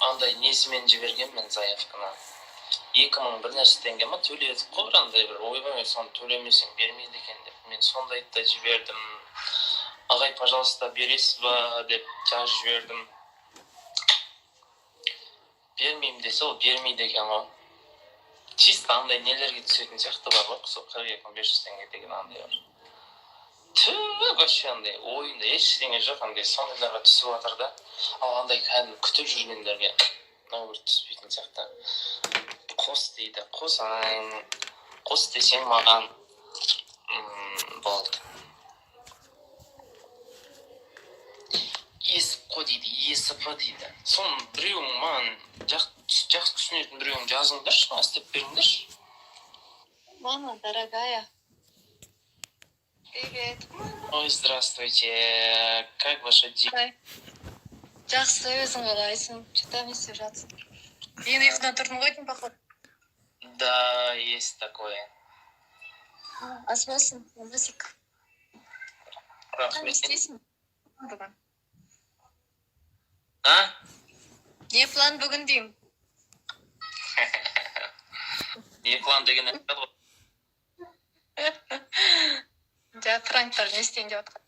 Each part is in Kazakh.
Андай несімен жібергенмін заявканы, 2000 бір нәрсе теңге ма төледік қой. Бір андай бір, ойбай, соны төлемесең бермейді екен деп, мен сондайды да жібердім. «Ағай, пожалуйста, бересіз ба?» деп жазып жібердім. Бермеймін десе, ол бермейді екен ғой. Чисто андай нелерге түсетін сияқты бар ғой, сол 42 500 теңге деген андай бар. Түк, вообще андай ойында ештеңе жоқ, андай сондайларға түсіп жатыр да. Ал андай кәдімгі күтіп жүргендерге мынау бір түспейтін сияқты. «Қос» дейді, қосайын. «Қос» десең маған, болды. «Есіп қой» дейді, «ЕСП» дейді. Соны біреуің маған жақсы түсінетін біреуің жазыңдаршы, маған істеп беріңдерші. Мама, дорогая. Привет. Ой, здравствуйте, как ваша день? Қалай? Жақсы, өзің қалайсың? Что там, не істеп жатсың? Енді ұйқыдан тұрдың ғой деймін, походу. Да, есть такое. Ас болсын, Мазик. Не Рахмет. істейсің бүгін? А? Не план бүгін деймін? Не план деген айтады ғой. Жа, пранктар не істейін деп жатқан.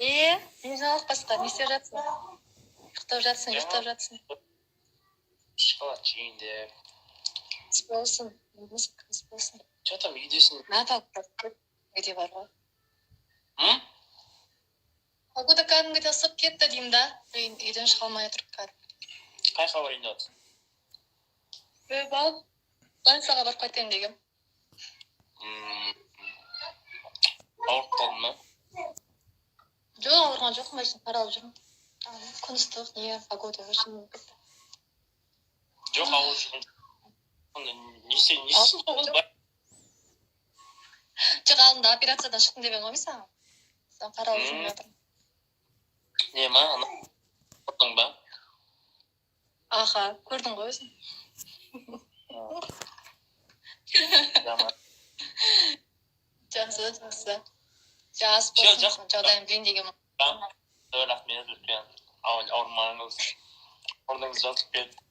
Е, не жаңалық басқа? Не істеп жатсың? Ұйықтап жатсың, ұйықтап жатсың. Шоколад жейін деп. Ас болсын, Мазик, ас болсын. Че там, үйдесің? На, погода где бар ғой. М? Погода кәдімгідей ысып кетті деймін да. Үйден шыға алмай отырып кәдімгі. Қай хабар үйінде жатсың? Е, алып больницаға барып қайтайын дегем. Ауырып қалдың ба? Жоқ, ауырған жоқпын, әшейін қаралып жүрмін. Күн ыстық, не, погода очень болып кетті. Жоқ, ауырып жүрген. Сонда не істедің, не істейсің ғой? Жоқ, алдында операциядан шықтым деп едім ғой мен саған. Соны қаралып жүрмін жатырмын. Не ма, ана көрдің ба? Аха, көрдің ғой өзің. Жаман. Жақсы, жақсы. Жас Всё, болсын, жақсы. жағдайын білейін дегенмін. Рахмет үлкен. Ауырмаңыз, мұрныңыз жазылып кетті,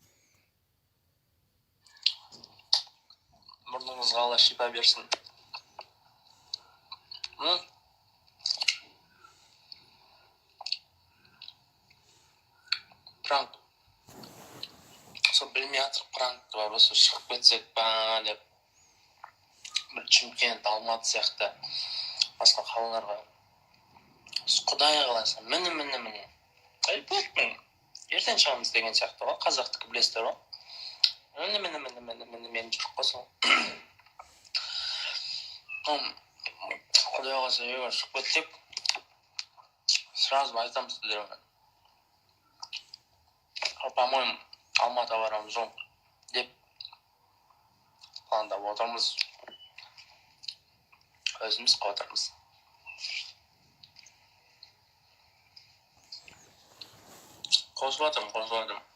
мұрныңызға Алла шипа берсін. М? Пранк, сол білмей жатырық, пранк бар ғой, сол шығып кетсек па деп, бір Шымкент, Алматы сияқты басқа қалаларға. Құдай қаласа, міне, міне, міне, ай, болды, міне, ертең шығамыз деген сияқты ғой. Қазақтікі білесіздер ғой. Міне, міне, міне, міне, міне, мен жүрік қой сол. Құдай қаласа, егер шығып кетсек, сразу айтамын сіздерге. Ал, по моему, Алматыға барамыз ғой деп пландап отырмыз, өзіміз қылып отырмыз. Қосып жатырмын, қосып жатырмын.